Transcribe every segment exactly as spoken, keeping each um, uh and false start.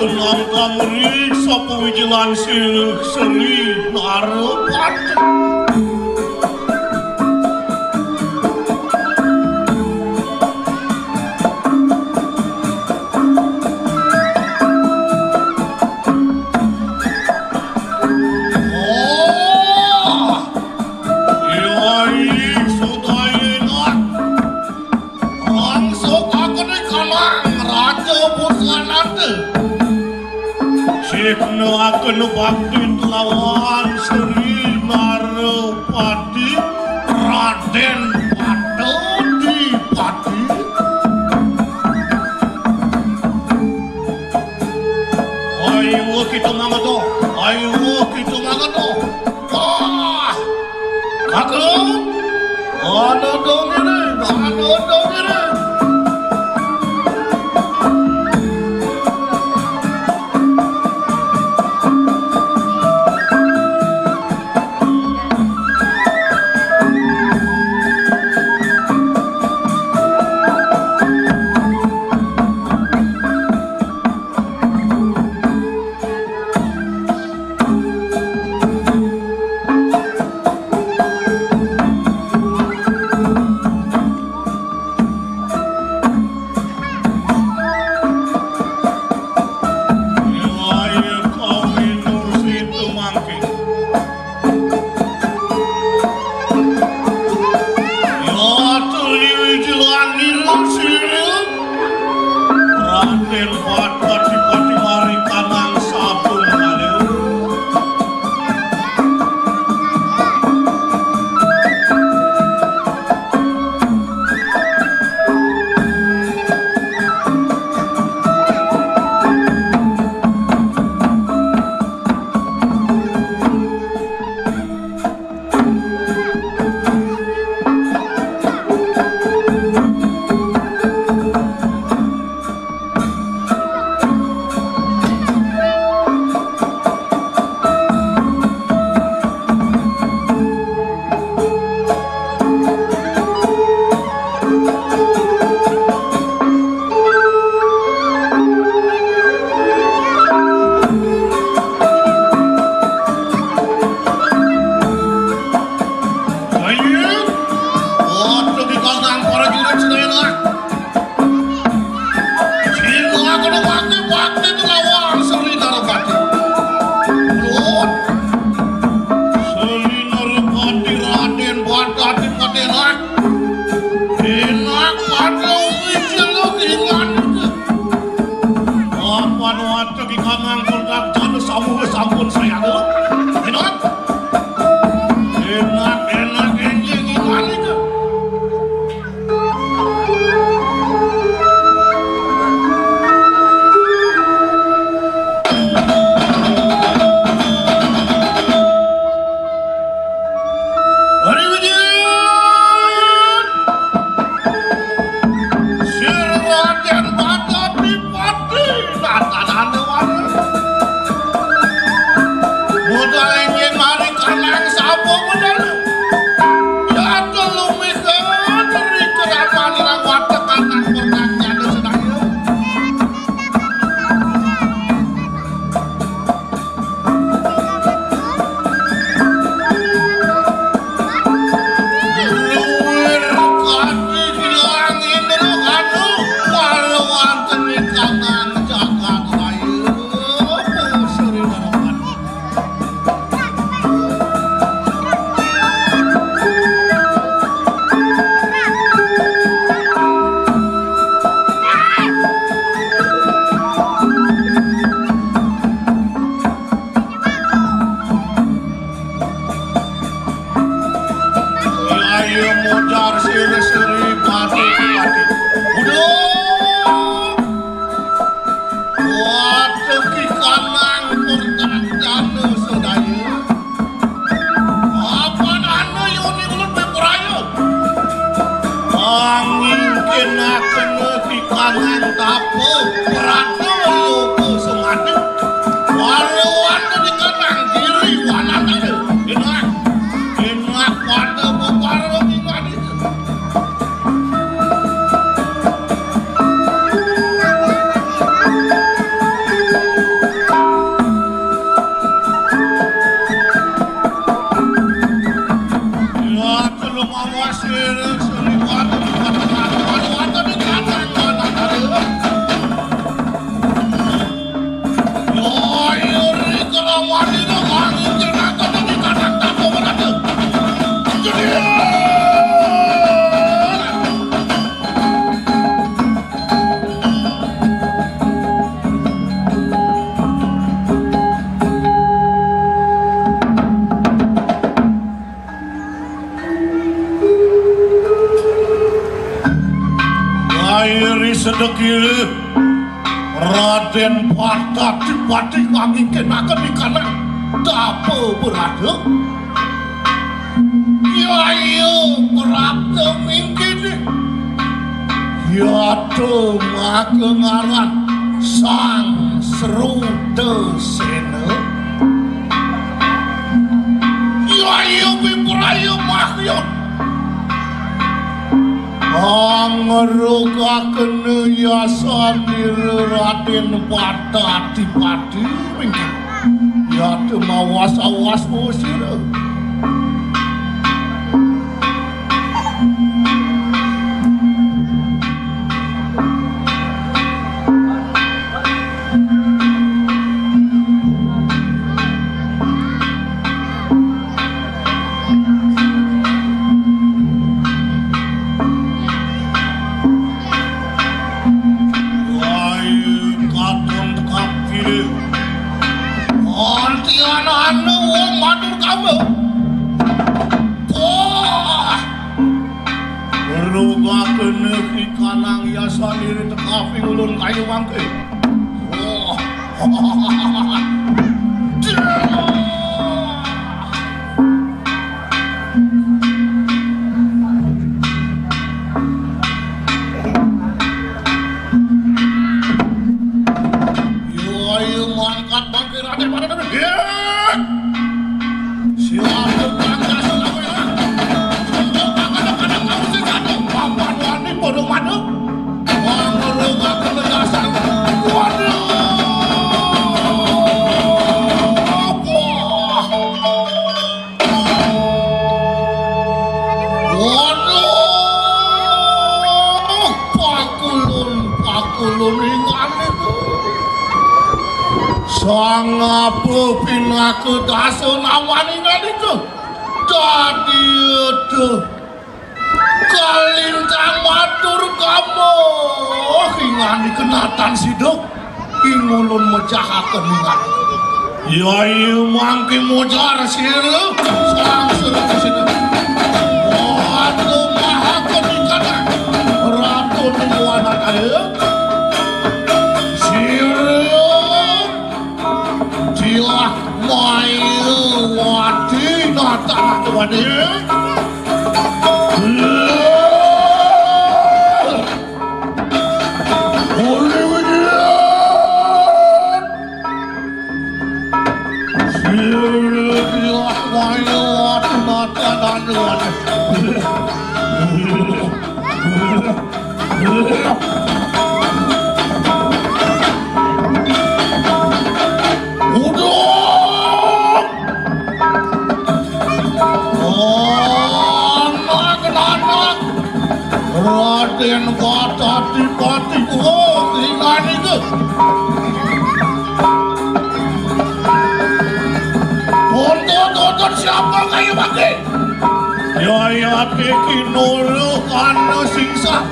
Nang tamriksa pawijilan silih Sri Narapati. Oh, iya, iya, sudayena. Langsung kakene kanang Raja Buswanata. Sikna akan bakti lawan Sri Narapati Raden Patodipati. Ayo kita mangedo, ayo kita mangedo. Wah, kakung, ana dong ini, ana dong ini. Wilayah kami Nur Situ mangkin. Ratu Riwijilan Nirusiril, Raden Patadipati Marikanang Sabung Maleo. Ayo, waduh, dikandang para jurit sedaya. Sira kena bakti-bakti nglawan Sri Narapati. Lho. Sri Narapati Raden Badati Patenak. Enak pada umi jeluk iman itu. Apan wajah di kanang kontak jana samuha sampun saya. Enak. Enak, enak, enjing iman itu. Hari Wijaya, Sir Raden Bata Dipati, Ratanana Wali. Modal enjing mari kanang sapa modal. Ya, telu mega dari kerapan ilang watek anak pernak nyata sedaya. Luwir kati bilang Indra Kanu, walau wonten ing kanang jagat raya, Sri Narapati. Ayo modar siri-siri pati-pati. Uduh. Waduh, ki kanang pertandana sedaya. Apa nana yoni ulut beperaya? Angin kena kena ki kanang tapa. Prata yoga semadi. Walau anu di kanang diri wanatana. Enak. Enak pada beparung iman itu. Sedekire Raden Patadipati kang ingkinaken ikanan tapa berada. Yaya prapta mingkini. Yata makengaran Sang Srudasena. Yaya pipraya mahyun. Angrugakena yasanira Raden Patadipati mingkini. Yata mawas-awas sira. Wai, katon tekap kiri. Antian anu wong matur kamu. Wah. Rubakene ikanang yasan iri tekapi ulun kayu mangke. Wah. Yo, ayo mangkat bangkit raden pada demi. Siap, Pancasila, ya. Siap, kadang-kadang kamu sih, aduh, papan wani, bodoh madu. Wah, ngelu, gak kena dasar. Waduh. Wah. Waduh, pakulun, pakulun ingan itu. Sang apa pinaka dasa naman ingan itu? Dadi itu. Kalintang matur kamu. Ingan kenatan sido. Ingulun mejahaken ingan. Yai mangke mojar sira. Sang sira sira. Waduh, maha kenikatan. Ratu nungguan ayo. Sira. Dilah mayu wati natan wani. Uli widian. Sira mayu wati natan wani. Uduh! Anak, anak! Raden Patadipati, oh, ingat itu. Untuk, untuk siapa kayu bagi? Yayati kinuluh kana singsa.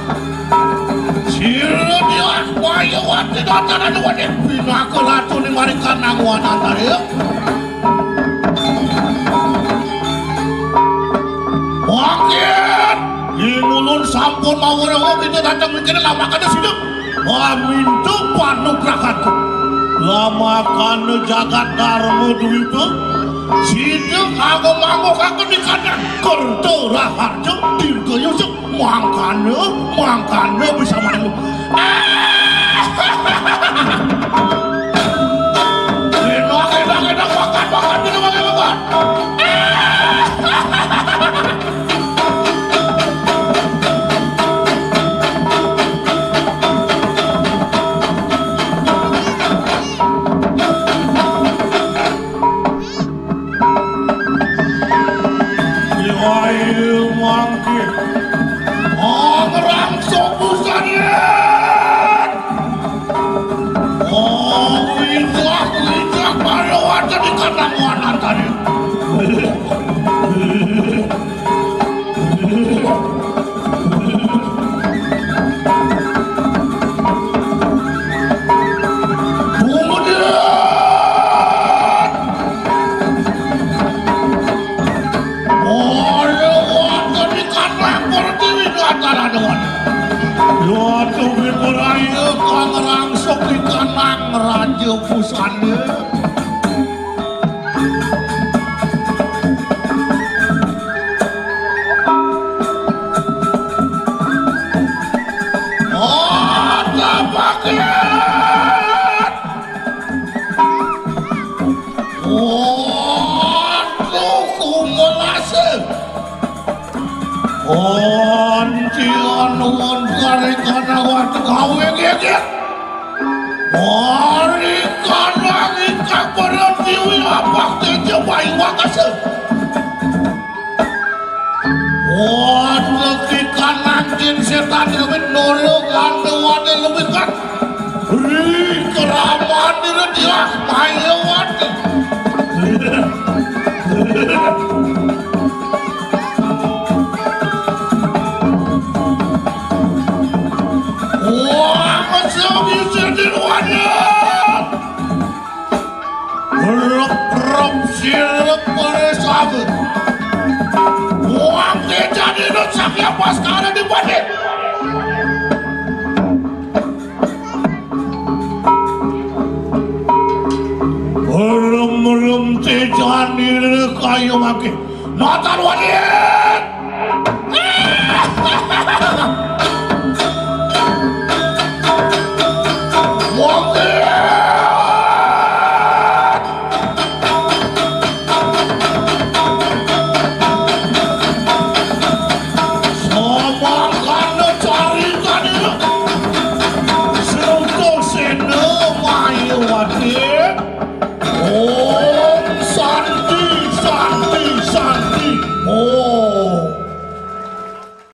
Sira diah maya wati dataran wani pinaka ratu ning marikan nang wanantara. Bangkit! Ingulun sampun maweruh kita dateng mikir lamakane sida. Mamintu panugrahan. Lamakane jagat Darma Dwipa. Sida nganggo-nganggokaken di kandang kerta raharja dirgayusa. Mangkane, mangkane bisa manemu. Enak, enak, enak, makan, makan, minum, makan, makan. Ayo mangke. Angrang sopusané. Oh, wijak, wijak, pada wajah di kandang wanantane. Kemudian, ora wonten ikan lapor dewi dataran wan. Yo, tunggu, Yo pusane. Ada paket. Waduh, kumelase. Anti anuan kari kana watu kawe gegek. Mari kana ika pertiwi apak tejo bayi wakase. Wah, leki kanan jin setan lebih noro kande wade lebih kan. Ri keraman dina dia mayo wade. Wah, masih bisa di luar. Rep-rep sirep pada sahabat. Wah, dia jadi lu sakya pas kali di badan. Belum-belum tejani kayu maki. Matan wadid.